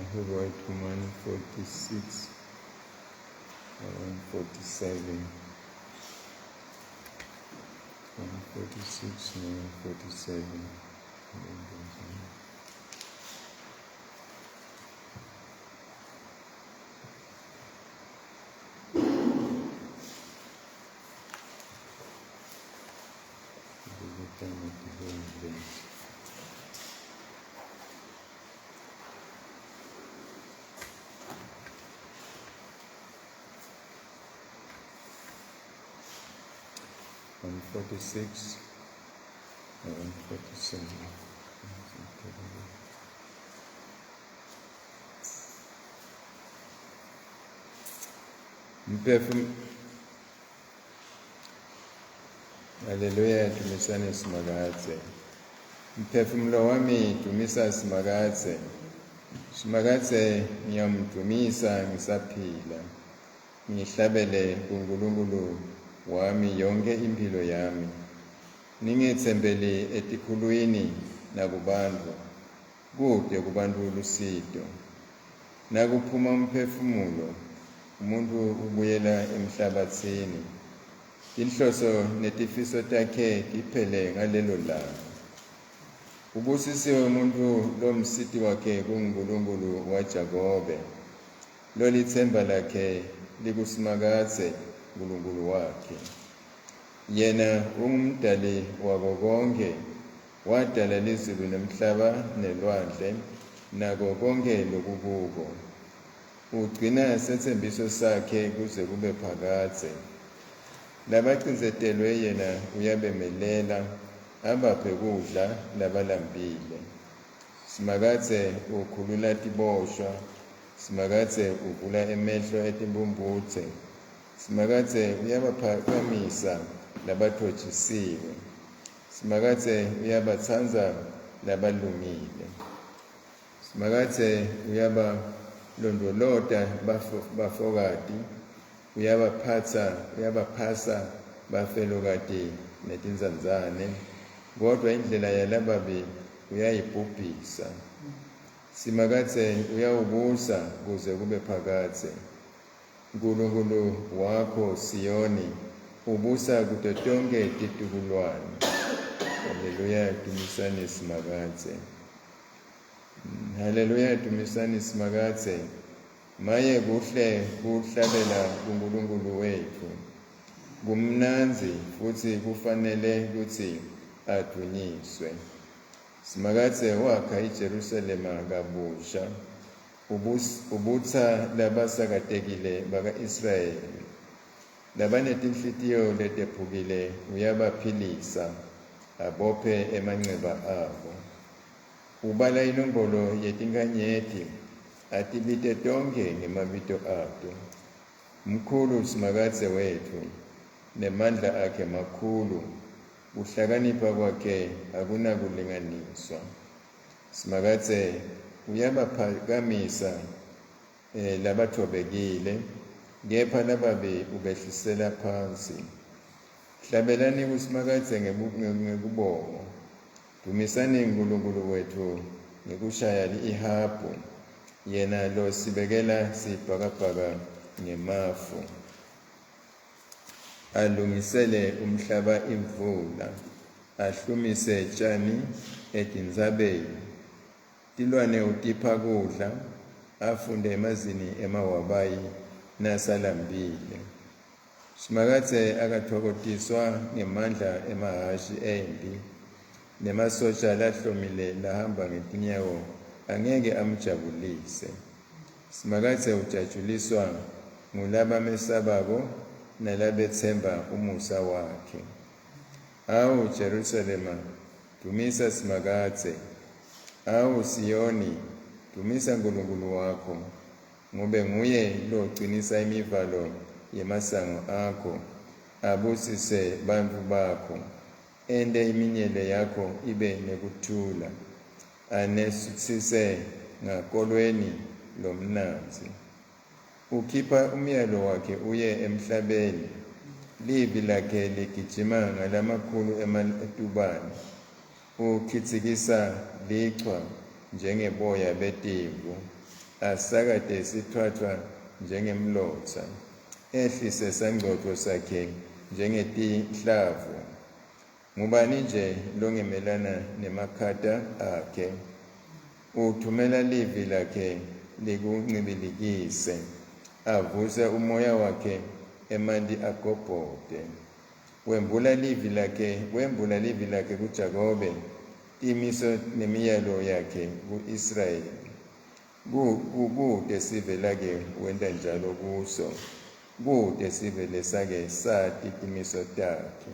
Mahubo ethu 146 147 146 147. 146 and 147. Mphefum Haleluya, dumisani Simakadze. Mphefumulo wami dumisa Simakadze. Simakadze ngiyamdumisa ngisaphila. Ngihlabele kuNkulunkulu wami yonke imphilo yami. Ningetsembeli etikhulwini nakubantfu, kute kubantfu lusito. Nakuphuma umphefumulo, umuntfu ubuyela emhlabatsini. Tinhloso netifiso takhe tiphele ngalelo langa. Ubusisiwe umuntfu lomsiti wakhe kunguNkulunkulu waJakobe, lolitsemba lakhe likuSimakadze Nkulunkulu wakhe. Yena ungumdali wako konkhe, wadala lizulu nemhlaba nelwandle nako konkhe lokukuko. Ugcina setsembiso sakhe kuze kube phakadze. Labacindzetelwe yena uyabemelela, abaphe kudla labalambile. Simakadze ukhulula tiboshwa, Simakadze uvula emehlo etimphumphutse. Simakadze uyabaphakamisa labatfotjisiwe. Simakadze uyabatsandza labalungile. Simakadze uyabalondvolota bafokati, uyabaphatsa, uyabaphasa bafelokati netintsandzane, kodvwa indlela yalababi uyayibhubhisa. Simakadze uyawubusa kuze kube phakadze. Nkulunkulu wakho, Siyoni, ubusa kuto tonkhe titukulwane. Haleluya, dumisani Simakadze. Haleluya, dumisani Simakadze. Maye kuhle kuhlabela kuNkulunkulu wetfu. Kumnandzi futsi kufanele kutsi advunyiswe. Simakadze wakha iJerusalema kabusha. Ubutsa labasakatekile baka-Israyeli. Labanetinhlitiyo letephukile uyabaphilisa, abophe emanceba abo. Ubala inombolo yetinkhanyeti, atibite tonkhe ngemabito ato. Mkhulu Simakadze wetfu, nemandla akhe makhulu, kuhlakanipha kwakhe akunakulinganiswa. Simakadze uyabaphakamisa eh, labatfobekile, kepha lababi ubehlisela phansi. Hlabelani kuSimakadze ngekubonga. Dumisani Nkulunkulu wetfu ngekushaya ihabhu, yena losibekela sibhakabhaka ngemafu. Alungisele umhlaba imvula, ahlumise tjani etintsabeni. Tilwane utipha kudla, afunde emazini emawabayi nasalambile. Simakadze akatfokotiswa ngemandla emahhashi emphi, nemasotja lahlomile lahamba ngetinyawo angeke amjabulise. Simakadze ujatjuliswa ngulabamesabako nalabetsemba umusa wakhe. Awu Jerusalema, dvumisa Simakadze. Awu Siyoni, dvumisa Nkulunkulu wakho, ngobe nguye locinisa imivalo yemasango akho, abusise bantfu bakho, ente iminyele yakho ibe nekuthula. Anesutsise ngakolweni lomnandzi. Ukhipha umyalo wakhe uye emhlabeni, livi lakhe ligijima ngalamakhulu ematubane. Ukhitsikisa lichwa njengeboya betimvu, asakate sitfwatfwa njengemlotsa, ehlise sangcotfo sakhe njengetinhlavu. Ngubani nje longemelana nemakhata akhe? Uthumela livi lakhe likuncibilikise, avuse umoya wakhe emanti agobhote. Wembula livi lakhe, wembula livi lakhe kuJakobe, timiso nemiyalo yakhe ku-Israyeli. Kute sive lake wenta njalo kuso, kute sive lesake sati timiso takhe.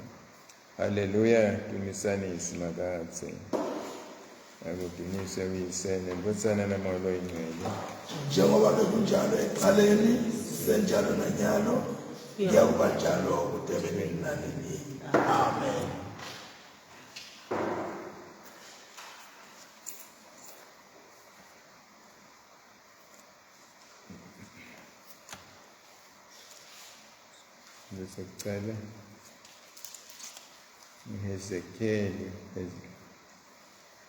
Haleluya, dumisani Simakadze. Akudunyiswe uyise nendvodzana naMoya loyiNgcwele. Njengoba bekunjalo ekuqaleni, senjalo nanyalo, kuyakuba njalo kude kube nini nanini. Amen. Ngisekucala Hezekeli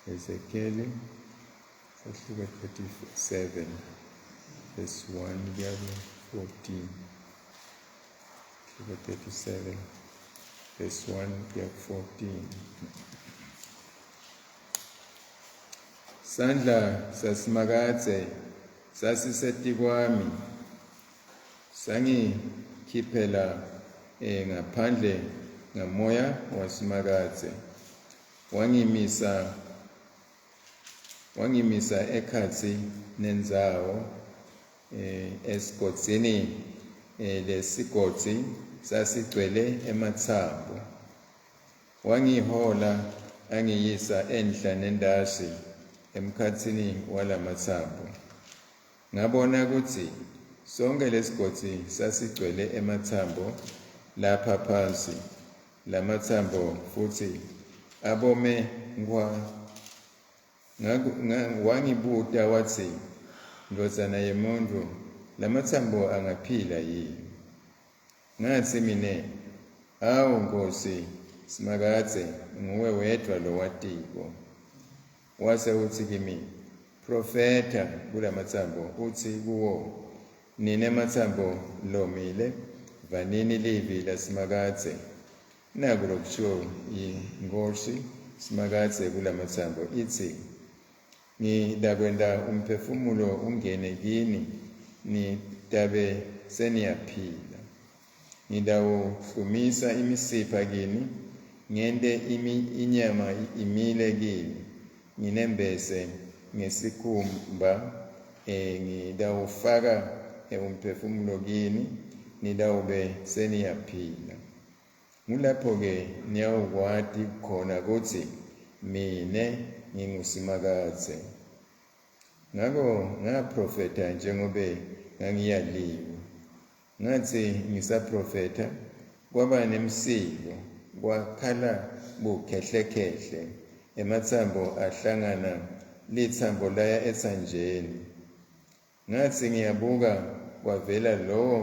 Hezekeli sahluko 37 verse 1 kuya ku 14 Sahluko 37 verse 1 kuya ku 14 Sandla saSimakadze sasisetikwami sangikhiphela eh, ngaphandle ngamoya waSimakadze wangimisa wangimisa ekhatsi nendzawo eh, esigodzini eh, lesigodzi sasigcwele ematsambo Wangihola angiyisa enhla nendasi emkhatsini walamatsambo. Ngabona kutsi sonkhe lesigodzi sasigcwele ematsambo lapha phansi, lamatsambo futsi abome nkhwa. Wangibuta watsi, Ndvodzana yemuntfu, lamatsambo angaphila yini? Ngatsi mine, Awu Nkhosi Simakadze, nguwe wedvwa lowatiko. Wase utsi kimi, Phrofetha kulamatsambo utsi kuwo, Nine matsambo lomile, vanini livi laSimakadze. Naku lokushiwo yiNkhosi Simakadze kulamatsambo, itsi, Ngitakwenta umphefumulo ungene kini, nitabe seniyaphila. Ngitawuhlumisa imisipha kini, ngente inyama imile kini, nginembese ngesikhumba, eh, ngitawufaka eh, umphefumulo kini, nitawube seniyaphila. Ngulapho-ke niyawukwati khona kutsi mine nginguSimakadze. Ngako ngaphrofetha njengobe ngangiyaliwe. Ngatsi ngisaphrofetha, kwaba nemsindvo, kwakhala bukhehlekhehle, ematsambo ahlangana, litsambo laya etsanjeni. Ngatsi ngiyabuka kwavela lowo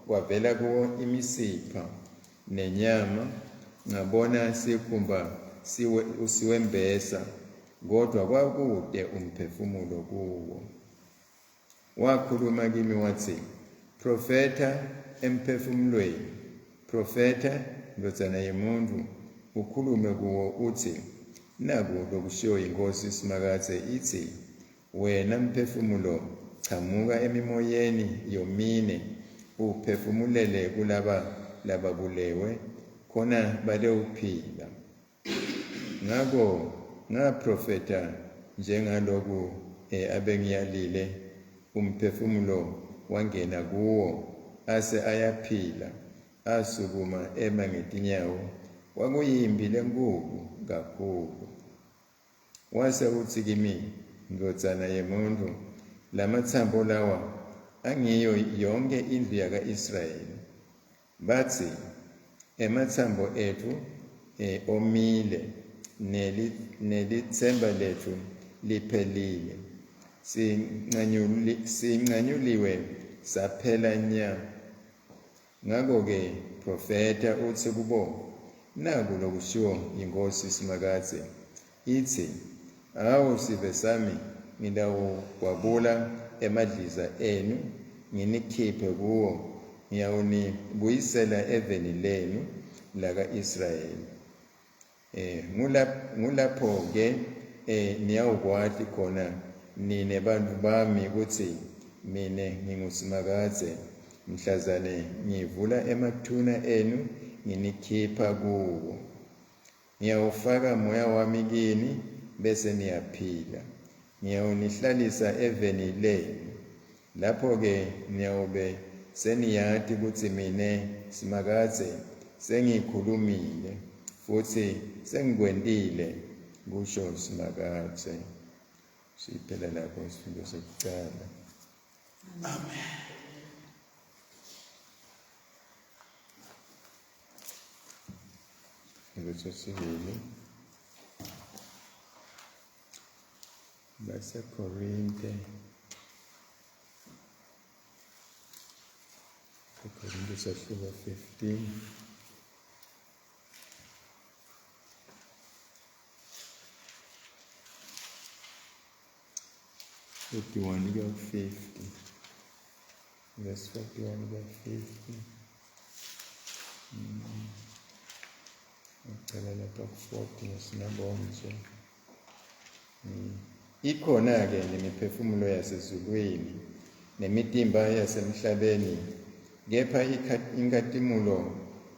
kwavela kuwo imisipha nenyama ngabona sikhumba siwe usiwembesa kodwa kwakute umphefumulo kuwo. Wakhuluma kimi watsi, Profetha emphefumulweni, profetha ndvodzana yemuntfu, ukhulume kuwo utsi, Naku lokushiwo yiNkhosi Simakadze itsi, Wena mphefumulo, chamuka emimoyeni yomine, uphefumulele kulaba lababulewe, khona balewuphila. Ngako ngaprofetha njengaloku eh, abengiyalile, umphefumulo wangena kuwo, ase ayaphila, asukuma ema ngetinyawo, kwakuyimpi lenkhulu kakhulu. Wase utsi kimi, Ndvodzana yemuntfu, lamatsambo lawa angiyo yonkhe indlu yaka-Israyeli. Batsi, Ematsambo etfu eh, omile, nelitsemba letfu liphelile. Sincanyuliwe saphela nya. Ngako-ke phrofetha utsi kubo, Naku lokushiwo yiNkhosi Simakadze, itsi, Awu sive sami, ngitawugwabula emadliza enu nginikhiphe kuwo, ngiyawunibuyisela eveni lenu laka-Israyeli. Ngulapho-ke niyawukwati khona nine bantfu bami kutsi mine nginguSimakadze, mhlazane ngivula emathuna enu nginikhipha kuwo. Ngiyawufaka moya wami kini bese niyaphila. Ngiyawunihlalisa eveni lenu. Lapho-ke niyawube seniyati kutsi mine Simakadze sengikhulumile futsi sengikwentile, kusho Simakadze. Siphela lapho isifundo sekucala. Amen. Isifundo sesibili. BaseKorinte. Korinte sahluko 15. 41 kuya ku-50. Verse 41 kuya ku-50. Ngicela lapha ku-40 ngesinabongo nje. Ikhona-ke nemiphefumulo yasezulwini nemitimba yasemhlabeni, kepha inkhatimulo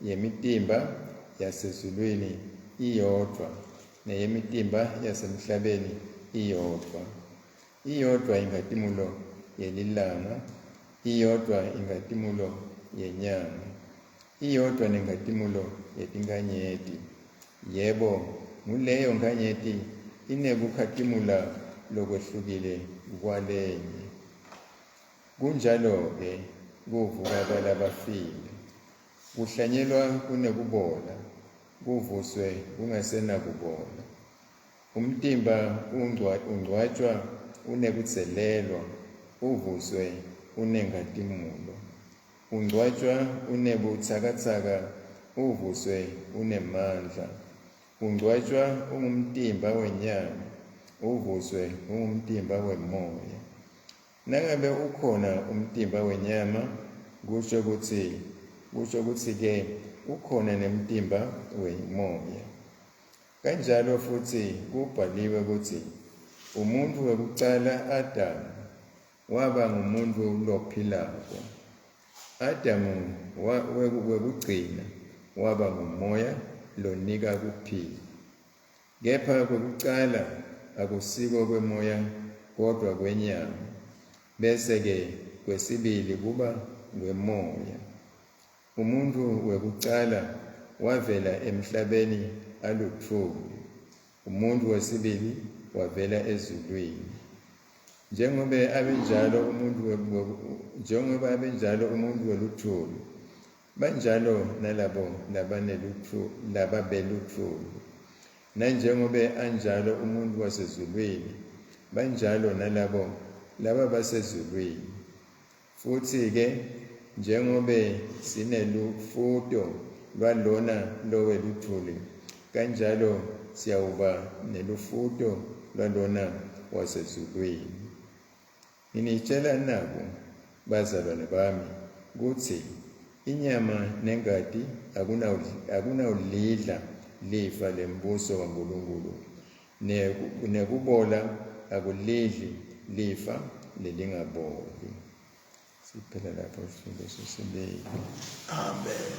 yemitimba yasezulwini iyodvwa, neyemitimba yasemhlabeni iyodvwa. Iyodvwa inkhatimulo yelilanga, iyodvwa inkhatimulo yenyanga, iyodvwa nenkhatimulo yetinkanyeti. Yebo, nguleyo nkanyeti inekukhatimula lokwehlukile kwalenye. Kunjalo-ke kuvuka kwalabafile. Kuhlanyelwa kunekubola, kuvuswe kungasenakubola. Umtimba ungcwatjwa unekudzelelwa, uvuswe unenkhatimulo. Ungcwatjwa unebutsakatsaka, uvuswe unemandla. Ungcwatjwa ungumtimba wenyama, uvuswe ungumtimba wemoya. Nangabe ukhona umtimba wenyama, kusho kutsi-ke ukhona nemtimba wemoya. Kanjalo futsi kubhaliwe kutsi umuntfu wekucala Adamu waba ngumuntfu lophilako. Adamu wekugcina waba ngumoya lonika kuphila. Kepha kwekucala akusiko kwemoya kodvwa kwenyama, bese-ke kwesibili kuba kwemoya. Umuntfu wekucala wavela emhlabeni alutfuli, umuntfu wesibili wavela ezulwini. Njengobe abenjalo umuntfu weluthuli, banjalo nalabo lababelutfuli. Nanjengobe anjalo umuntfu wasezulwini, banjalo nalabo lababasezulwini. Futsi-ke njengobe sinelufuto lwalona loweluthuli, kanjalo siyawuba nelufuto lwalona wasezulwini. Nginitshela naku, bazalwane bami, kutsi inyama nengati akunawulidla lifa lembuso waNkulunkulu, nekubola akulidli lifa lelingaboli. Siphela lapho isifundo sesibili. Amen.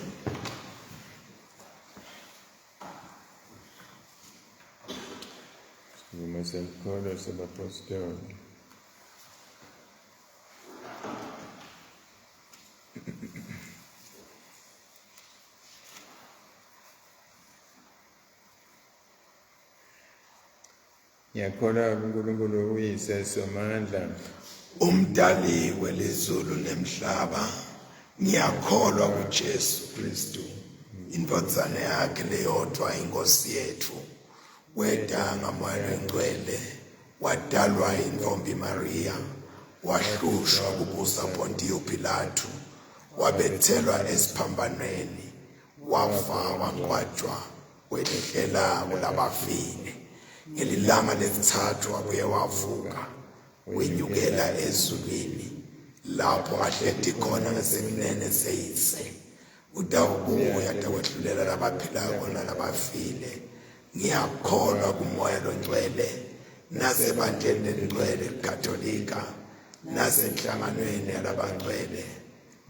Sivumo senkolo sebapostoli. Ngiyakholwa kuNkulunkulu uYise Somandla, umdali welizulu nemhlaba. Ngiyakholwa kuJesu Kristu, indvodzana yakhe leyodvwa, inkosi yethu. Weta ngaMoya loNgcwele, wadalwa intombi Maria, wahlushwa kubusa Pontiyo Pilatu, wabethelwa esiphambanweni, wafa wangcwatjwa, wehlela kulabafile. Ngelilanga lesithathu wabuye wavuka, Wenyukela ezulwini lapho ahleti khona ngesekunene seyise. Utawubuya atakwehlulela labaphilako nalabafile. Ngiyakholwa kuMoya loNgcwele nasebandleni lelingcwele liKatolika nasenhlanganweni yalabangcwele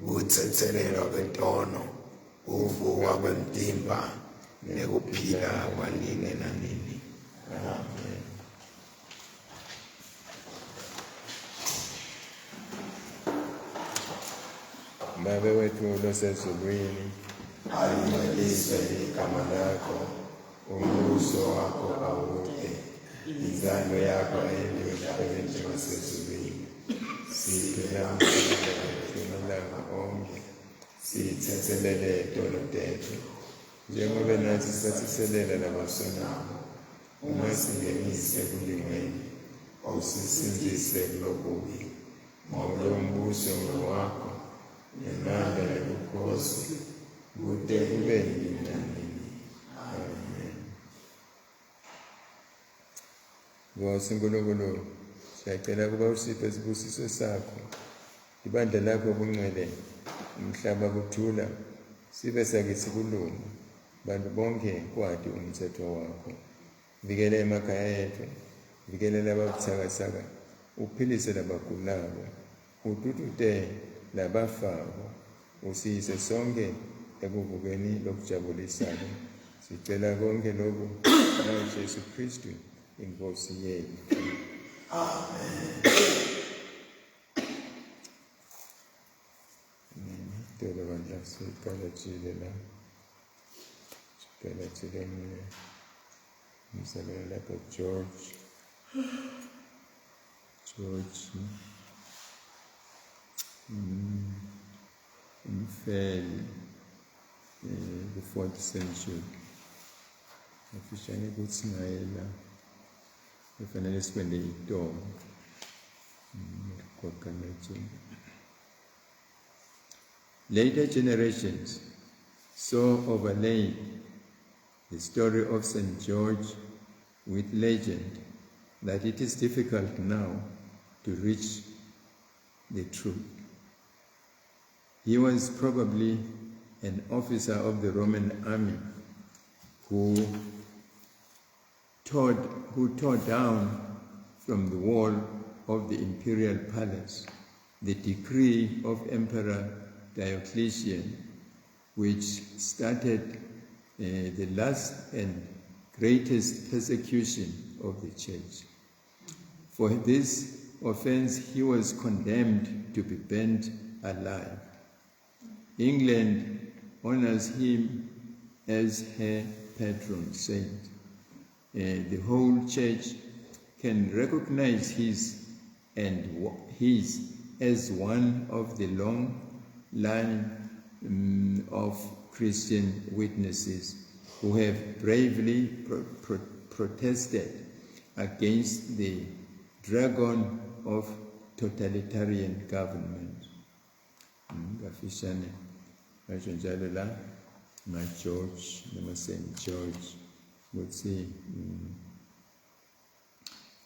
kutsetselelwa kwetono kuvuka kwemtimba nekuphila kwanini nanini. Amen. Babe wethu losezulwini, Alingcweliswe igama lakho, umbuso wakho awude, intsando yakho ayentiwe emhlabeni njengasezulwini. Siphe namuhla emalanga onkhe, sithethelele tono tetfu, njengobe natsi sathetselela labasonako. Ungasingenisi ekulingweni, usisindzise kulokubi, ngobe umbuso ngewakho, nemandla nebukhosi, kute kube nini nanini. Amen. Nkosi Nkulunkulu, siyacela ukuba usiphe isibusiso sakho, ibandla lakho bungcwele, umhlaba kuthula, sibe sakithi kulunga, bantu bonke kwati umthetho wakho. Vikela emakhaya ethu, vikela lababuthakathaka, uphilise labagulako, ududute labafako, usiyise sonke ekuvukeni lokujabulisako. Sicela konke lokhu ngaJesu Kristu inkosi yethu. Amen. Tolo bandla siqalajile la. Siqalajile umzalwane lapha George. George. Umfeli ku-fourth century. Ngifishane ukuthi ngaye la. Kufanele sikwende itolo. Later generations so overlaid the story of St. George with legend that it is difficult now to reach the truth. He was probably an officer of the Roman army who tore, who tore down from the wall of the imperial palace the decree of Emperor Diocletian, which started the last and greatest persecution of the church. For this offense, he was condemned to be burnt alive. England honors him as her patron saint. The whole church can recognize his and his as one of the long line of Christian witnesses who have bravely protested against the dragon of totalitarian government. Kafishane basho njalo la nga-George noma St George ukuthi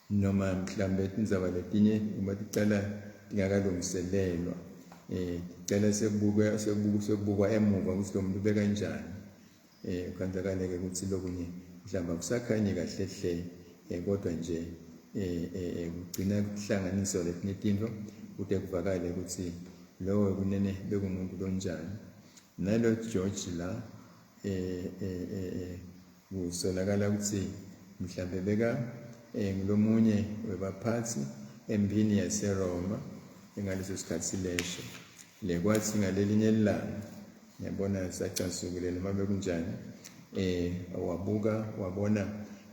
noma mhlambe tindzaba letinye uma ticala tingakalungiselelwa ticala sekubukwa sekubukwa emuva ukuthi lo muntu bekanjani kwanzakaleke ukuthi lokunye mhlawumbe akusakhanyi kahle hle kodwa nje kugcina kuhlanganiswa letinye tintfo kute kuvakale ukuthi lowo kunene bekumuntu lonjani. Nalo George la kusolakala ukuthi mhlambe beka ngilomunye webaphathi empini yaseRoma engaleso sikhathi leso. Lekwathi ngalelinye ilanga ngiyabona sacasukile noma bekunjani wabuka wabona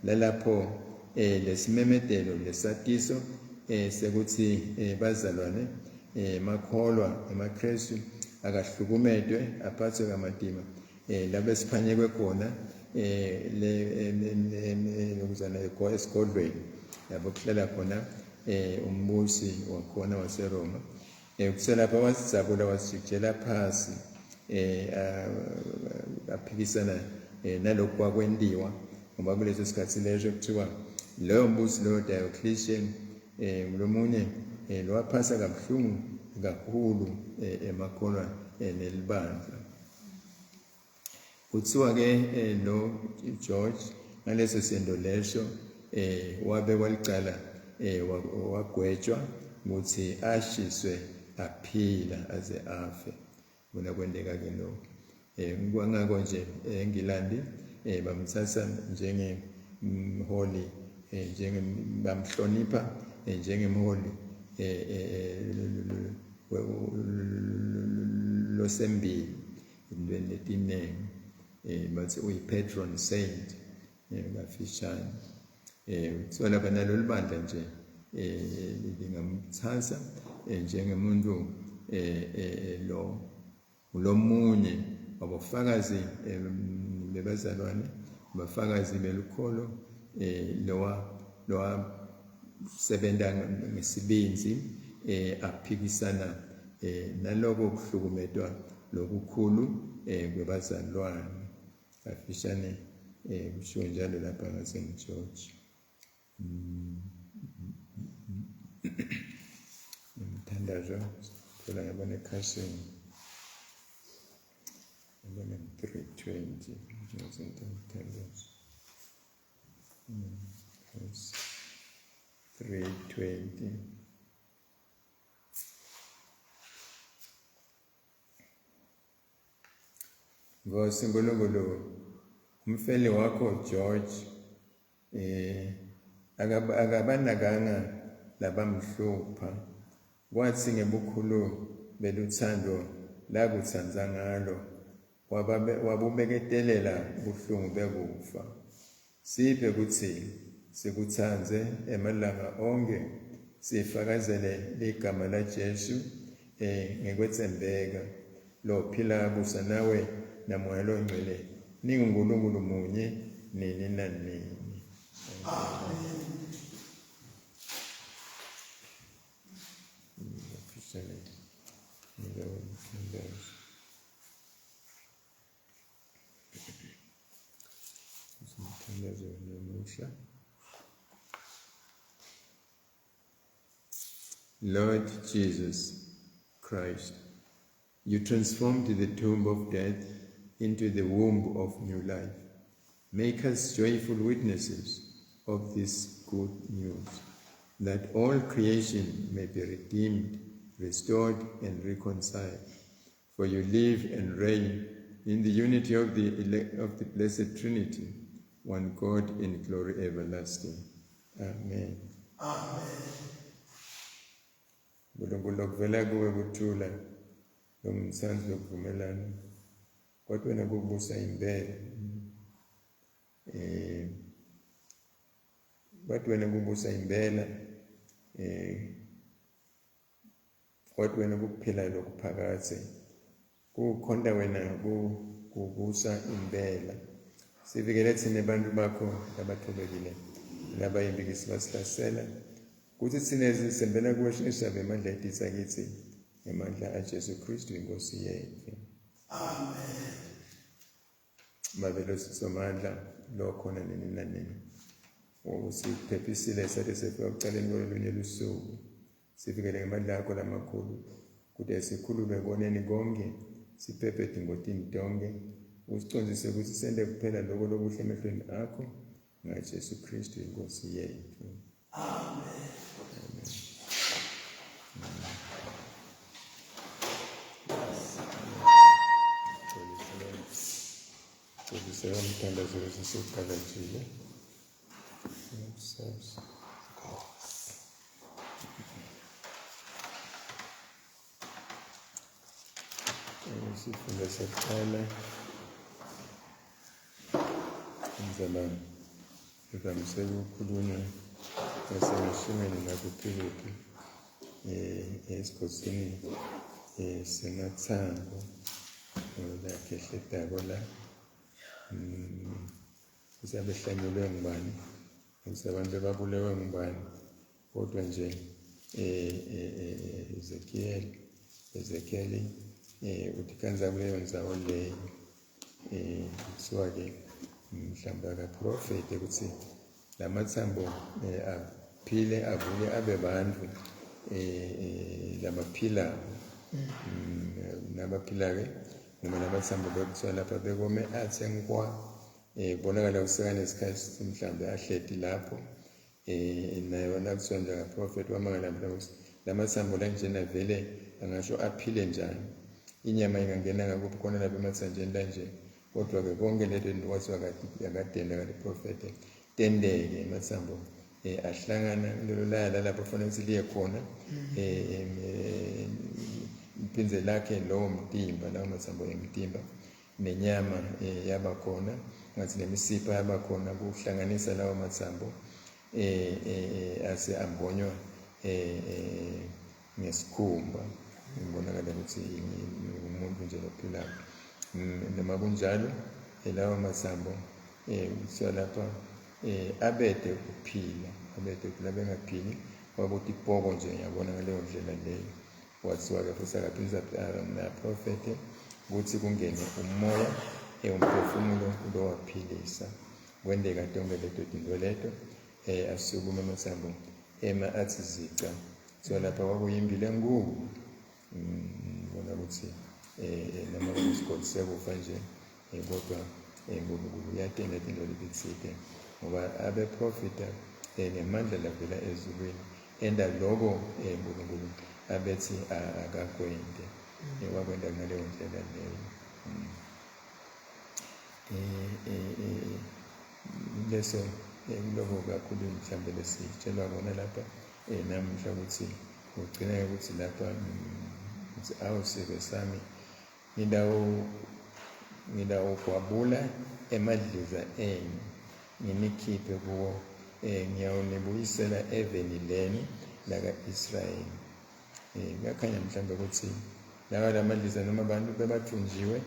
lalapho lesimemedelo lesatiso sekuthi bazalwane makholwa emaKristu akahlukumedwe aphathwe kamatima labe siphanyekwe khona le lokuzana esigodlweni lapho kuhlala khona umbusi wakhona waseRoma. Kuselapha wasidzabula wasijikijela phasi aphikisana nalokhu kwakwentiwa ngoba kuleso sikhathi leso kuthiwa loyo mbusi loyo Diocletian Ngulomunye lowaphasa kabuhlungu kakhulu emakholwa nelibandla. Kuthiwa ke lo George ngaleso sendo leso wabekwa licala, wagwetshwa ukuthi ashiswe aphila aze afe. Bona kwenteka ke lokho. Kwangako nje eNgilandi bamthatha njengemholi, njenge bamhlonipha njengemholi losembili entweni letiningi, bathi uyi-patron saint kafishane. Kuthiwa lapha nalo libandla nje lingamthatha njengemuntu lo ulomunye wabofakazi bebazalwane, bafakazi belukholo, lowa sebenta ngesibindzi, aphikisana naloko kuhlukumetwa lokukhulu kwebazalwane. Kafishane kushiwo njalo lapha ngaSt George. Umthandazo thola ngabona ekhasini ngabona 320 umthandazo 320. Nkosi Nkulunkulu, umfeli wakho George akabanakanga labamhlupha, kwathi ngebukhulu beluthando lakutsandza ngalo wabubeketelela buhlungu bekufa. Siphe kutsi sikutsandze emalanga onke, sifakazele ligama laJesu ngekwetsembeka, lophila busa nawe naMoya loNgcwele, ninguNkulunkulu munye nini nanini. Amen. Lord Jesus Christ, you transformed the tomb of death into the womb of new life. Make us joyful witnesses of this good news, that all creation may be redeemed, restored, and reconciled. For you live and reign in the unity of the Blessed Trinity, one God in glory everlasting. Amen. Amen. Nkulunkulu okuvela kuwe kuthula, lomthanzi lokuvumelana, kodwa wena kukubusa impela. Kodwa wena kubusa impela, kodwa wena kukuphila lokuphakadze, kukhonta wena kubusa impela. Sivikele thina bantu bakho labathobekile, labayimbikisi basihlasela, kuthi thina sisembela kuwe shingeshabe emandla etitsa kithi, ngemandla aJesu Kristu inkosi yethu. Amen. Babe losisomandla lokhona nini nanini, usiphephisile sathi sefika ekucaleni kwolunye lusuku, sivikele ngemandla akho lamakhulu, kude sikhululwe koneni konke, siphephe etingotini tonke, usicondzise ukuthi sente kuphela lokho lokuhle emehlweni akho, ngaJesu Kristu inkosi yethu. Amen. Xolisela umthandazo wesisuqalajile. Isifundo sokuqala indzaba ivamise ukukhulunywa yasemishimeni nakuphi esigodini sematsambo lakehledako la kusabehlanyelwe ngubani, kusabantu ababulewe ngubani, kodwa nje Ezekiel uthi kanza kuleyo ndzawo leyo kuthiwa ke mhlawumbe akaprofete ukuthi lamathambo aphile avuke abe bantfu labaphilako. Nabaphila-ke noma lamatsambo bekuthiwa lapha bekome athe nkwa, kubonakala kusekanesikhathi mhlawumbe ahleti lapho. Naye wona kuthiwa nje akaprofethi wamangala mhlawumbe ukuthi lamathambo lanjena vele angasho aphile njani, inyama ingangena ngakuphi khona lapha emathanjeni lanje. Kodwa-ke konke leto nto kwathiwa akadeni akaliprofethe tenteke, emathambo ahlangana lelo laya lalapho kufanele ukuthi liye khona, liphindze lakhe lowo mtimba, lawo mathambo emtimba nenyama yaba khona, ngathi nemisipha yaba khona kuhlanganisa lawo mathambo ase ambonywa ngesikhumba. Ngibonakala ukuthi umuntu nje lophilako. Noma kunjalo lawo mathambo kuthiwa lapha abede kuphila, abede kuphila, bengaphili kwakuthi poko nje, ngiyabona ngaleyo ndlela leyo. Kwathiwa-ke futhi akaphinde aprofethe ukuthi kungene umoya umphefumulo lowaphilisa. Kwenteka tonke leto tinto leto, asukume amathambo ema athi zica. So lapha kwakuyimpilo enkulu, ngibona ukuthi noma kuyisigodi sekufa nje, kodwa uNkulunkulu uyatenda tinto letitsite ngoba abeprofita ngemandla lavela ezulwini, enda loko uNkulunkulu abethi akakwente, wakwenta ngaleyo ndlela leyo. Leso kuloko kakhulu mhlawumbe lesitshelwa kona lapha namuhla, ukuthi ugcina ukuthi lapha ukuthi awu sive sami, ngidawugwabula emadliza enu nginikhiphe kuwo, ngiyawunibuyisela eveni leni laka-Israyeli. Kuyakhanya mhlawumbe ukuthi lawa lamadliza noma abantu bebathunjiwe,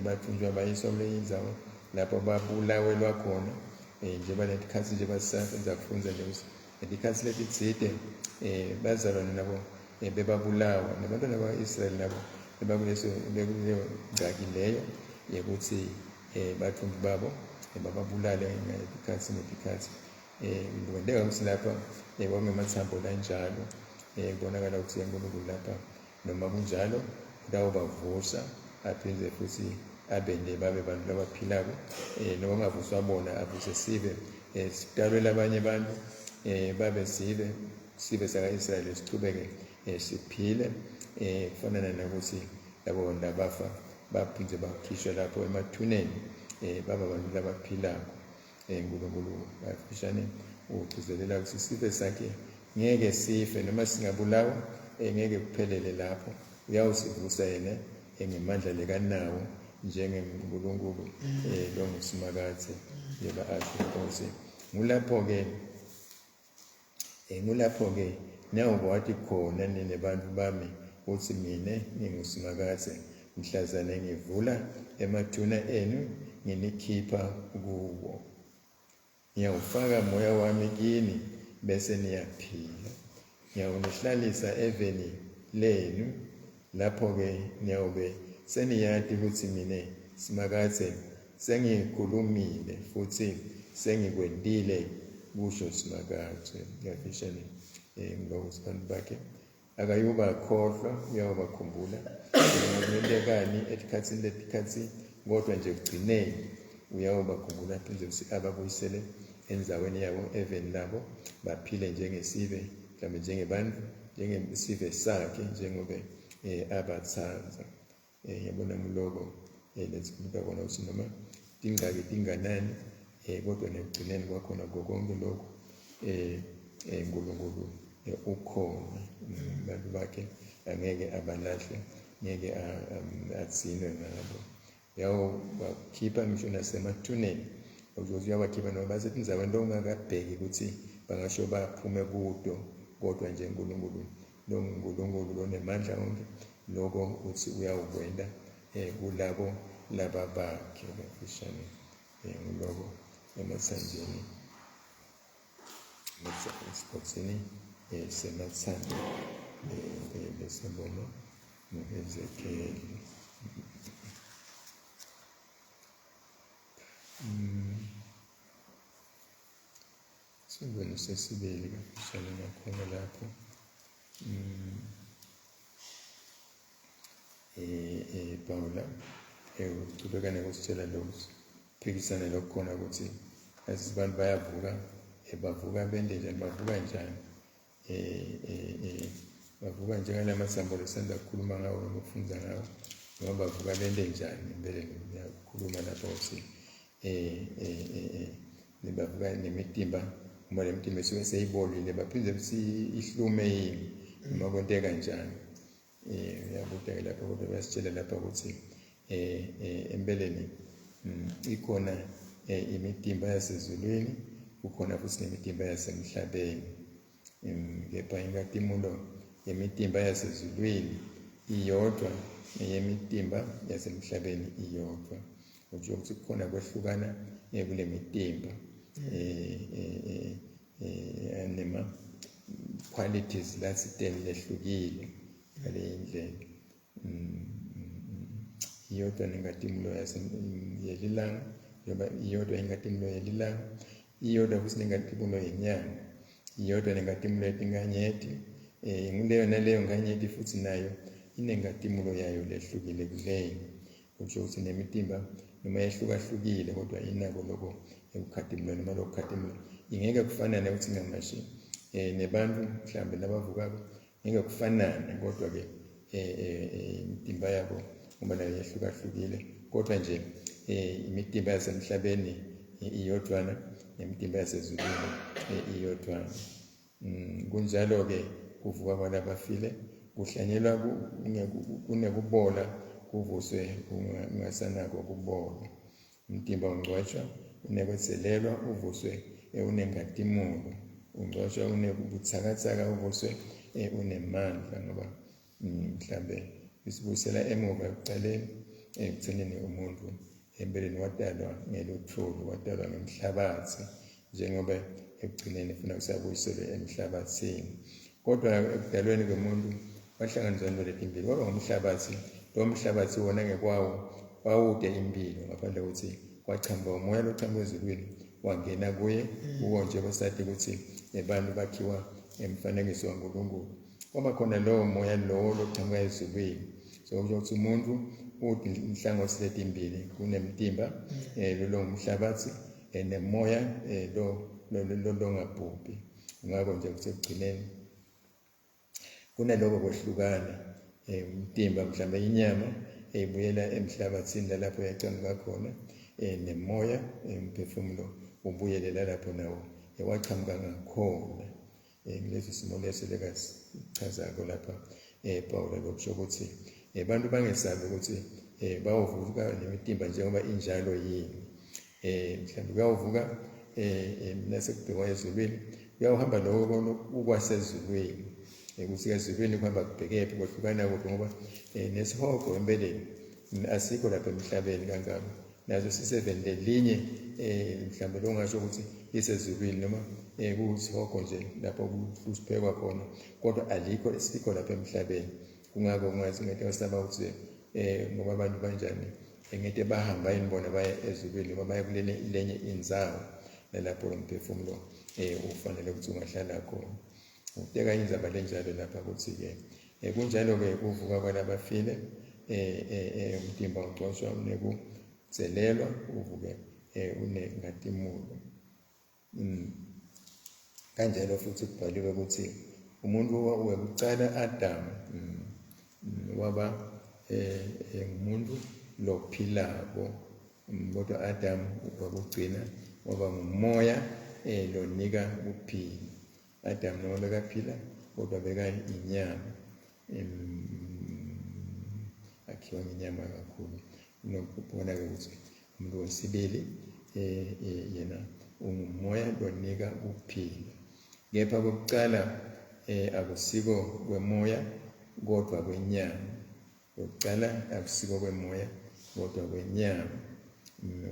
bathunjwa bayiswa kule indzawo lapho babulawelwa khona, njengoba letikhatsi nje basenza kufundza nje ukuthi letikhatsi letitsite bazalwane nabo bebabulawa, nabantwana bakwa-Israyeli nabo bebakuleso bekuleyo ngcaki leyo yekuthi bathumbi babo bababulale ngetikhatsi netikhatsi. Kwenteka ukuthi lapha kwakungemathambo lanjalo, kubonakala ukuthi uNkulunkulu lapha noma kunjalo utawubavusa aphindze futhi abende babe bantu labaphilako, noma kungavuswa bona avuse sive, sidalwe labanye abantu, babe sive saka-Israyeli sichubeke siphile, kufanana nokuthi labo bantu labafa baphindze bakhishwa lapho emathuneni, baba bantu labaphilako. uNkulunkulu kafishane ugcizelela ukuthi sive sakhe ngeke sife noma singabulawa, ngeke kuphelele lapho, uyawusivusa yena ngemandla lekanawo njengeNkulunkulu longuSimakadze, yeba asho inkosi. Ngulapho-ke ngulapho-ke niyawukwati khona nine bantu bami ukuthi mina nginguSimakadze, mhlazane ngivula emathuna enu nginikhipha kuwo. Ngiyawufaka moya wami kini bese niyaphila. Ngiyawunihlalisa eveni lenu, lapho-ke niyawube seniyati ukuthi mina Simakadze sengikhulumile futhi sengikwentile, kusho Simakadze. Ngiyafishane ngiloko abantu bakhe akayubakhohlwa, uyawubakhumbula kwentekani etikhatsini letikhatsi, kodwa nje kugcineni uyawubakhumbula aphinde ukuthi ababuyisele endzaweni yabo, eveni labo, baphile njengesive, mhlawumbe njengebantu, njengesive sakhe, njengobe abatsandza. Ngiyabona ngiloko lesikhuluma kona ukuthi noma tingaki tinganani, kodwa nekugcineni kwakhona konke lokho uNkulunkulu ukhona, abantu bakhe angeke abalahle, ngeke athinwe ngabo. Uyawubakhipha ngisho nasemathuneni, ukuthi uyabakhipha noma basetindzaweni longakabheki ukuthi bangasho baphume kuto, kodwa nje uNkulunkulu longuNkulunkulu lonemandla onke, lokho uthi uyawukwenta kulabo laba bakhe. Kafishane nguloko emathanjeni esigodzini semathanda lesibonwa nguHezekeli. Sifundweni sesibili kafishane nakhona lapho. Pawula uchubeka nekusitshela lokhu phikisane lokukhona ukuthi abantu bayavuka, bavuka bende njani, bavuka njani, bavuka njengalamathambo lesanda kukhuluma ngawo noma ukufunda ngawo, noma bavuka bende njani. Empeleni uyakhuluma lapho ukuthi bavuka nemitimba, uma le mitimba isuke seyibolile baphinde ihlume yini noma kwenteka njani. Uyabuta-ke lapho, kodwa bayasitshela lapha ukuthi empeleni ikhona imitimba yasezulwini, kukhona futhi nemitimba yasemhlabeni. Kepha inkatimulo yemitimba yasezulwini iyodwa neyemitimba yasemhlabeni iyodwa. Kusho ukuthi kukhona kwehlukana kule mitimba nema qualities lathiteni lehlukile ngale indlela. Iyodwa nenkatimulo yelilanga, njengoba iyodwa inkatimulo yelilanga, iyodwa futhi nenkatimulo yenyanga, iyodwa nenkatimulo yetinkanyeti. Nguleyo naleyo nkanyeti futhi nayo inenkatimulo yayo lehlukile kuleyo. Kusho ukuthi nemitimba noma yehlukahlukile kodwa inako lokho ekukhatimula noma lokukhatimula ingeke kufanane ukuthi ngamashi nebantu mhlambe labavukako ngeke kufanane, kodwa-ke imitimba yabo ngoba nayo yehlukahlukile, kodwa nje imitimba yasemhlabeni iyodwana nemitimba yasezulwini iyodwana. Kunjalo-ke kuvuka kwalabafile, kuhlanyelwa kunekubola, kuvuswe kungasanako kubola. Umtimba ungcwatshwa unekwethelelwa, uvuswe unengatimulo, ungcwatshwa unebuthakathaka, uvuswe unemandla, ngoba mhlambe isibuyisela emuva ekucaleni ekuthenini umuntu empeleni wadalwa ngeluthuli, wadalwa ngemhlabathi, njengoba ekugcineni funa kusabuyiselwe emhlabathini. Kodwa ekudalweni komuntu wahlanganiswa into letimbili, kwaba ngumhlabathi. Lo mhlabathi wona ngekwawo wawude impilo, ngaphandle kokuthi kwachamuka umoya lochamuka ezulwini wangena kuye. Kuko nje kwesati ukuthi abantu bakhiwa emfanekiso waNkulunkulu, kwaba khona lowo moya lowo lochamuka ezulwini. So kusho ukuthi umuntu uthi inhlangothi letimbili, kunemtimba lo ngumhlabathi nemoya lo longabhubhi. Ngakho nje kusekugcineni kunaloko kwehlukana, umtimba mhlawumbe inyama ebuyela emhlabathini lapho yachamuka khona, nemoya umphefumulo ubuyele lapho nawo ewachamuka ngakhona. Kuleso simo leso lekasichazako lapha Pawula, lokusho ukuthi abantu bangesabi ukuthi bayovuka nemitimba njengoba injalo yini. Mhlawumbe kuyawuvuka nasekubhekwa ezulwini, kuyawuhamba lokho okwasezulwini, ukuthi ezulwini kuhamba kubhekephi, kwehlukana kuphi, ngoba nesihogo empeleni asikho lapha emhlabeni kangako, naso siseveni lelinye mhlawumbe longasho ukuthi lisezulwini noma kusihogo nje lapho kusiphekwa khona, kodwa alikho esikho lapha emhlabeni. Kungakho kungathi ngeke wasaba ukuthi ngoba abantu banjani ngeke bahamba yini bona baye ezulwini noma baye kulene lenye indzawo nalapho lo mphefumulo ufanele ukuthi ungahlala khona. Uteka indzaba lenjalo lapha ukuthi-ke kunjalo-ke kuvuka kwalabafile, umtimba ugcotshwa unekudzelelwa, uvuke unengatimulo. Kanjalo futhi kubhaliwe ukuthi umuntu wekucala Adam waba ngumuntu lophilako, kodwa Adam wakugcina waba ngumoya lonika kuphila. Adam noma bekaphila kodwa bekayinyama, akhiwa ngenyama kakhulu. Nokubona-ke ukuthi umuntu wesibili yena ungumoya lonika kuphila, kepha kokucala akusiko kwemoya kodwa kwenyama. Kokucala akusiko kwemoya kodwa kwenyama.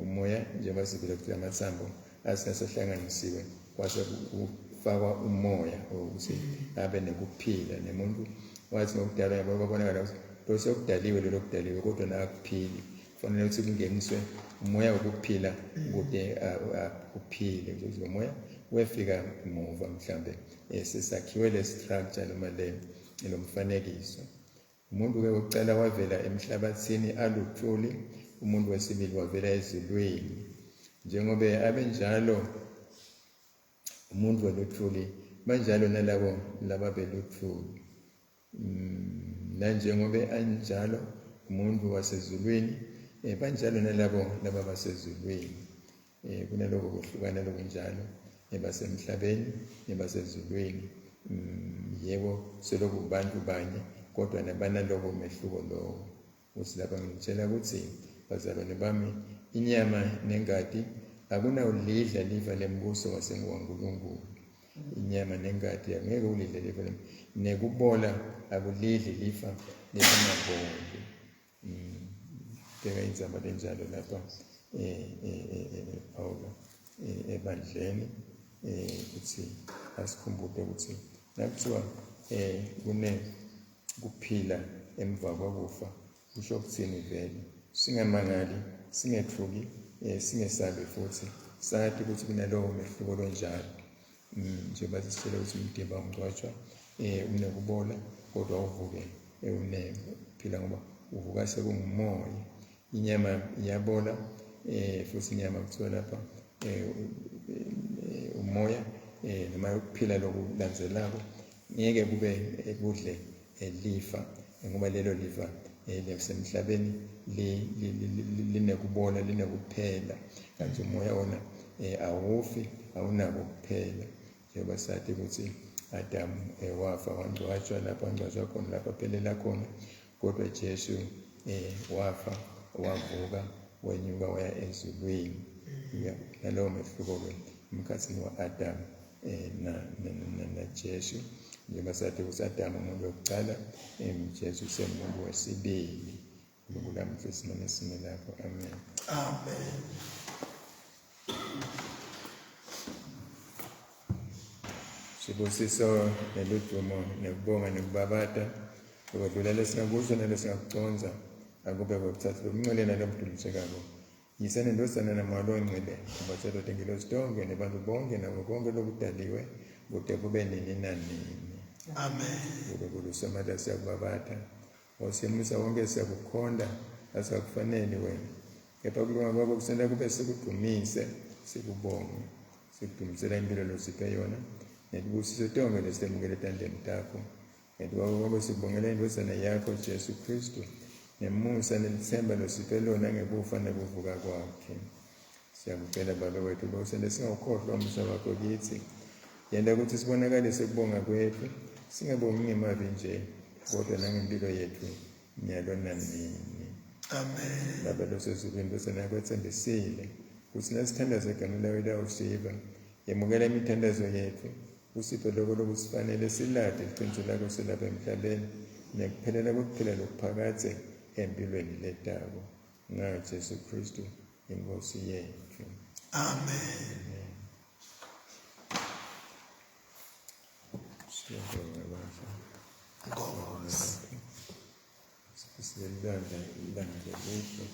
Umoya njengoba sivile ukuthi amathambo asesehlanganisiwe kwase kufakwa umoya ukuthi abe nekuphila, nemuntu wathi ngokudalwa yabo kwabonakala ukuthi lo sekudaliwe lelo kudaliwe kodwa nakuphili, kufanele ukuthi kungeniswe Umoya wokuphila kude uphile ukuthi lo moya wefika muva mhlambe sesakhiwe le structure noma le lo mfanekiso. Umuntu-ke wokucala wavela emhlabathini aluthuli, umuntu wesibili wavela ezulwini. Njengoba abenjalo umuntu weluthuli, banjalo nalabo laba beluthuli. Nanjengoba anjalo umuntu wasezulwini, banjalo nalabo laba basezulwini. Kunaloko kuhlukana lokunjalo nebasemhlabeni nebasezulwini. Yebo, seloku bantu banye kodwa nabanaloko mehluko lowo. Uthi lapha ngitshela ukuthi bazalwane bami, inyama nengati akunawulidla lifa lembuso wasenguwaNkulunkulu. Inyama nengati angeke ulidle lifa, nekubola akulidli lifa lelingaboli. Bheka indzaba lenjalo lapha Paulo ebandleni ukuthi asikhumbule ukuthi nakuthiwa kune kuphila emva kokufa kusho ukuthini vele. Singamangali, singethuki, singesabi futhi sathi ukuthi kunalowo mehluko lonjalo. Njengoba sisitshela ukuthi umdimba ungcwatshwa unekubola kodwa uvuke unephila ngoba uvuka sekungumoya. Inyama iyabola futhi inyama kuthiwa lapha umoya noma ukuphila lokulandzelako ngeke kube kudle lifa ngoba lelo lifa lasemhlabeni linekubola linekuphela, kanti umoya wona awufi, awunako kuphela. Njengoba sathi ukuthi Adam wafa wangcwatshwa lapho angcwatshwa khona lapho aphelela khona, kodwa Jesu wafa wavuka wenyuka waya ezulwini. Nalowo mehluko-ke emkhathini wa-Adam na Jesu. Njengoba sathi ukuthi Adam umuntu wokuqala, Jesu usemuntu wesibili. uNkulunkulu amhle simane sime lapho. Amen. Amen. Sibusiso neludumo nekubonga nekubabata ukwedlula lesingakusho nalesingakuconza akube kwekuthatha lokuncwele nalomdulusekako Yise nendvodzana namoya longcwele ubatshela tingilosi tonke nebantu bonke nako konke lokudaliwe kude kube nini nanini. Amen. Nkulunkulu somandla siyakubabata. Nkosi yomusa wonke siyakukhonda asikakufaneli wena. Kepha kulunga kwakho kusenta kube sikudumise sikubonge. Sikudumisela impilo losiphe yona netibusiso tonke lesitemukele etandleni takho. Ngetukwako konke sikubongela indvodzana yakho Jesu Kristu nemusa nelitsemba losiphe lona ngekufa nekuvuka kwakhe. Siyakucela Babe wethu ukuba usente singawukhohlwa umusa wakho kithi. Yenta ukuthi sibonakalise kubonga kwethu, singabongi ngemavi nje, kodwa nangempilo yethu nyalo nanini. Amen. Baba losezulwini, ndvodzana yakho etsembisile kutsi nasithandaza egameni layo itawusiva. Yemukela imithandazo yethu, usiphe loko lokusifanele silade liciniso lakho silapha emhlabeni nekuphelela kwekuphila lokuphakadze empilweni letako. Ngayo Jesu Kristu inkosi yethu. Amen. Siyabonga baba. Nkosi. Silelibandla ilanga lelihle.